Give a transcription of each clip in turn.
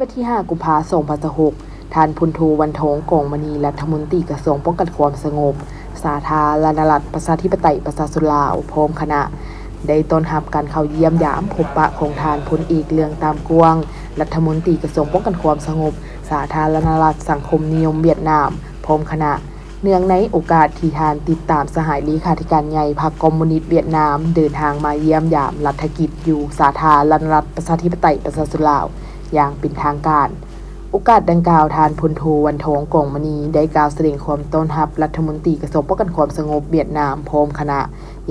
ວັນທີຫ້າ ກຸມພາ ສອງພັນຊາວຫົກ ທ່ານ ພົນໂທ ວັນທອງ ກອງມະນີ ລັດຖະມົນຕີກະຊວງປ້ອງກັນຄວາມສະຫງົບສາທາລະນະລັດ ປະຊາທິປະໄຕ ປະຊາຊົນລາວ ພ້ອມຄະນະ ໄດ້ຕ້ອນຮັບການເຂົ້າຢ້ຽມຢາມພົບປະຂອງທ່ານ ພົນເອກ ເລື່ອງຕາມກວາງ ລັດຖະມົນຕີກະຊວງປ້ອງກັນຄວາມສະຫງົບສາທາລະນະລັດສັງຄົມນິຍົມຫວຽດນາມ ພ້ອມຄະນະ. ເນື່ອງໃນໂອກາດທີ່ທ່ານຕິດຕາມສະຫາຍເລຂາທິການໃຫຍ່ພັກຄອມມູນິດຫວຽດນາມ ເດີນທາງມາຢ້ຽມຢາມລັດຖະກິດຢູ່ສາທາລະນະລັດ ປະຊາທິປະໄຕ ປະຊາຊົນລາວ ຢ່າງເປັນທາງການ. ໂອກາດດັ່ງກ່າວ, ທ່ານ ພົນໂທ ວັນທອງ ກອງມະນີ ໄດ້ກ່າວສະແດງຄວາມຕ້ອນຮັບລັດຖະມົນຕີກະຊວງປ້ອງກັນຄວາມສະຫງົບຫວຽດນາມ ພ້ອມຄະນະ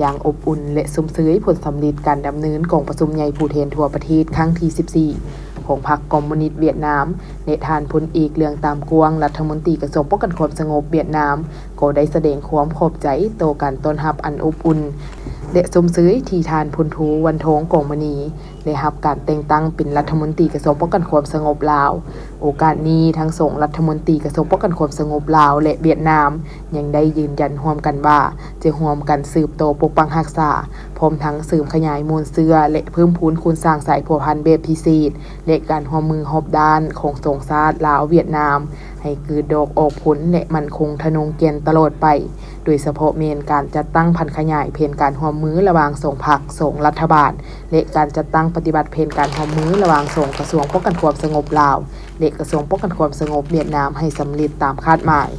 ຢ່າງອົບອຸ່ນ ແລະ ຊົມເຊີຍຜົນສຳເລັດການດຳເນີນກອງປະຊຸມໃຫຍ່ຜູ້ແທນທົ່ວປະເທດຄັ້ງທີສິບສີ່ ຂອງພັກຄອມມູນິດຫວຽດນາມ ແລະ ທ່ານ ພົນເອກ ເລື່ອງຕາມກວາງ ລັດຖະມົນຕີກະຊວງປ້ອງກັນຄວາມສະຫງົບຫວຽດນາມ ກໍໄດ້ສະແດງຄວາມຂອບໃຈຕໍ່ການຕ້ອນຮັບອັນອົບອຸ່ນ ແລະ ຊົມເຊີຍທີ່ທ່ານ ພົນໂທ ວັນທອງ ກອງມະນີ ໄດ້ຮັບການແຕ່ງຕັ້ງເປັນລັດຖະມົນຕີກະຊວງປ້ອງກັນຄວາມສະຫງົບລາວ. ໂອກາດນີ້, ທັງສອງລັດຖະມົນຕີກະຊວງປ້ອງກັນຄວາມສະຫງົບລາວ ແລະ ຫວຽດນາມ ຍັງໄດ້ຢືນຢັນຮ່ວມກັນວ່າ ຈະຮ່ວມກັນສືບຕໍ່ປົກປັກຮັກສາ, ພ້ອມທັງເສີມຂະຫຍາຍມູນເຊື້ອ ແລະ ເພີ່ມພູນຄູນສ້າງສາຍພົວພັນແບບພິເສດ ແລະ ການຮ່ວມມືຮອບດ້ານຂອງສອງຊາດລາວ-ຫວຽດນາມ ໃຫ້ເກີດດອກອອກຜົນ ແລະ ໝັ້ນຄົງທະນົງແກ່ນຕະຫຼອດໄປ, ໂດຍສະເພາະແມ່ນການຈັດຕັ້ງຜັນຂະຫຍາຍແຜນການຮ່ວມມືລະຫວ່າງສອງພັກ, ສອງລັດຖະບານ ແລະ ການຈັດຕັ້ງປະຕິບັດແຜນການຮ່ວມມືລະຫວ່າງສອງກະຊວງປ້ອງກັນຄວາມສະຫງົບລາວ ແລະ ກະຊວງປ້ອງກັນຄວາມສະຫງົບຫວຽດນາມໃຫ້ສຳເລັດຕາມຄາດໝາຍ.